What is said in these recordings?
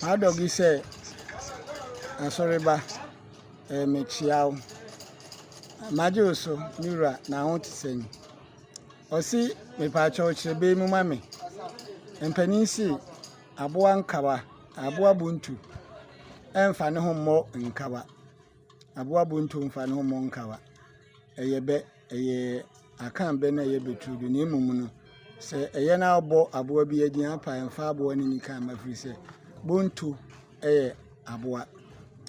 M'adɔge sɛ asɔreba, eh, mekyea wo. Magye wo so, me wura, na ho te sɛn? Ɔse, mepaakyɛw kyerɛ bɛ mu ma me. Mpanin se, aboa nkawa, aboa bontu, ɛmfa ne ho mmɔ nkawa. Aboa bontu mfa ne ho mmɔ nkawa. Ɛyɛ bɛ. Ɛyɛ Akan bɛ na ɛyɛ bɛturodo na mmom no, sɛ ɛyɛ na wobɔ aboa bi adin apa a, ɛmfa aboa no nni kan mma ɛfiri sɛ bonto yɛ aboa.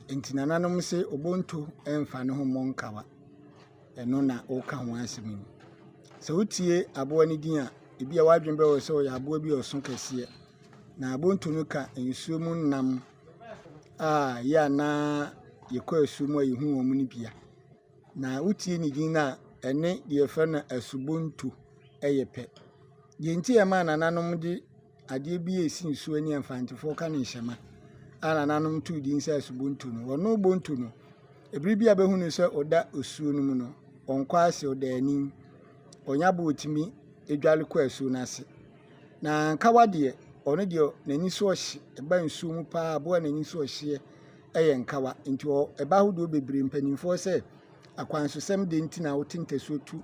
Nti nananom se obonto mfa ne ho mmɔ nkawa. Ɛno na woka ho asɛm yi. Sɛ wotie aboa no din a, ebi a w'adwene bɛwɔ sɛ ɔyɛ aboa bi a ɔso kɛseɛ. Na bonto no ka nsuo mu nam a yɛ a na yɛkɔ asuo mu a yɛhu wɔn no bi a. Na wotie ne din no a, ɛne deɛ yɛfrɛ no asubonto yɛ pɛ. Deɛ nti a ɛmaa nananom de adeɛ bi a ɛsi nsuo ani a Mfantefoɔ ka no nhyɛma a nananom too din sɛ asubonto no, ɔno bonto no, ɛberɛ bi a bɛhu no sɛ ɔda osuo no mu no, ɔnkɔ ase, ɔda ani. Ɔnyɛ aboa a ɔtumi dware kɔ asuo no ase. Na nkawa deɛ, ɔno deɛ n'ani so ɔhye, ɛba nsuo mu paa aboa a n'ani so ɔhyeɛ yɛ nkawa. Nti ɔ ɛba ahodoɔ bebree mpanimfoɔ sɛ akwansosɛm deɛ nti na wote ntasuo tu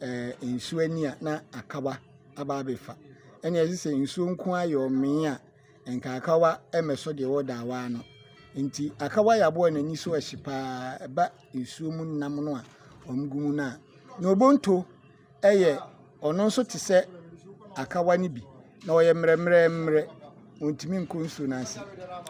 ɛɛ nsuo ani a na akawa aba abɛfa. Ɛnna ɛsɛ sɛ nsuo nko ara yɛ ɔmee a, nka akawa mmɛsɔ deɛ ɛwɔ daawa ano. Nti akawa yɛ aboa a n'ani so ɛhye paa. Ɛba nsuo mu nam no a wɔgu mu no a. Na obonto yɛ ɔno nso te sɛ akawa no bi, na ɔyɛ mmerɛmmerɛmmerɛ, ɔntumi nkɔ nsuo no ase.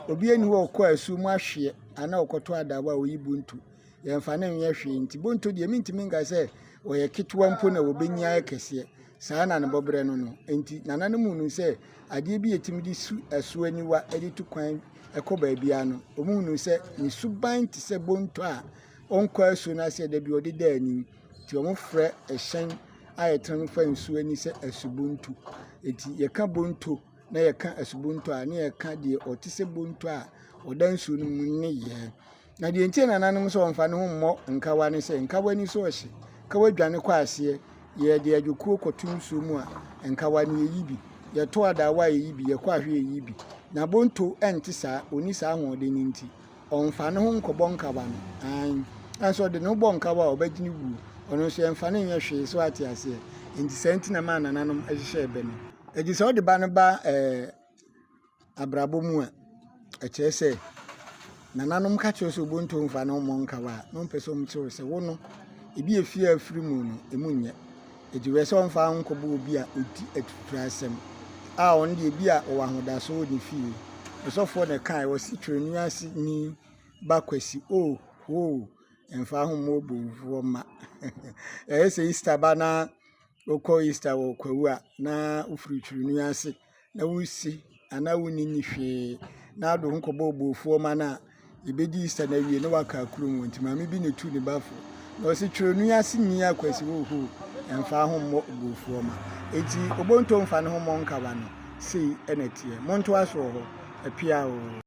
Obiara nni hɔ a ɔkɔ asuo mu ahweɛ anaa ɔkɔtɔ adawa a ɔyi bonto. Yɛmfa no nyɛ hwee nti bonto deɛ mentumi nka sɛ ɔyɛ ketewa mpo na ɔbɛnyin ayɛ kɛseɛ. Saa na ne bɔberɛ no no. Nti nananom hunu sɛ adeɛ bi a ɛtumi de su asuo aniwa de tu kwan kɔ baabiara no, wɔhunu sɛ ne suban te sɛ bonto a ɔnkɔ asuo no ase a da bi ɔde da ani. Nti wɔfrɛ ɛhyɛn a yɛtena mu fa nsuo ani sɛ asubonto. Nti yɛka bonto na yɛka asubonto a, na yɛka deɛ ɔte sɛ bonto a ɔda nsuo no mu nneyɛɛ. Na deɛ nti a nananom sɛ ɔmfa ne ho mmɔ nkawa ne sɛ, nkawa ani so ɔhye. Nkawa dwane kɔ aseɛ. Yɛde adwokuo kɔto nsuo mu a, nkawa no yɛyi bi. Yɛto adaawa a yɛyi bi, yɛkɔ ahwe yɛyi bi. Na bonto nte saa, ɔnni saa ahoɔden no nti. Ɔmfa ne ho nkɔbɔ nkawa no. Aane. Nanso ɔde ne ho bɔ nkawa a, ɔbɛgye no wuo. Ɔno nso, yɛmfa no nyɛ hwee. So ate aseɛ? Enti saa nti na ɛmaa nananom hyehyɛɛ bɛ no. Enti sɛ wode ba no ba ɛɛ abrabɔ mu a, ɛkyerɛ sɛ nananom ka kyerɛ sɛ obonto mfa ne ho mmɔ nkawa a, na wɔmpɛ sɛ wɔkyerɛ wo sɛ wo no, ebi a efie a afiri mu no, emu nyɛ. Enti wɛ sɛ ɔmfa wo nkɔbɔ obi a odi atuturasɛm a ɔno deɛ ebi a ɔwɔ ahodaso wɔ ne fie. Ɔsɔfoɔ na ɛkae, ɔse twerɛnua ase ni ba Kwasi oh hoo mfa ho mmɔ obomfoɔ mma. Ɛyɛ sɛ Easter ba na wokɔ Easter wɔ Kwawu a na wofiri twerɛnua ase na woresi anaa wonni nni hwee na wode wo ho kɔbɔ obuofoɔ ma no a, yɛbɛdi Easter no awie na waka kurom hɔ. Nti maame bi na ɛtuu ne ba fo. Na ɔse twerɛnui ase nni akwasi hoho ɛmfa ho mmɔ obuofoɔ ma. Enti obonto mfa ne ho mmɔ nkawa no, sei na ɛteɛ. Montoa so wɔ hɔ. Apia oo.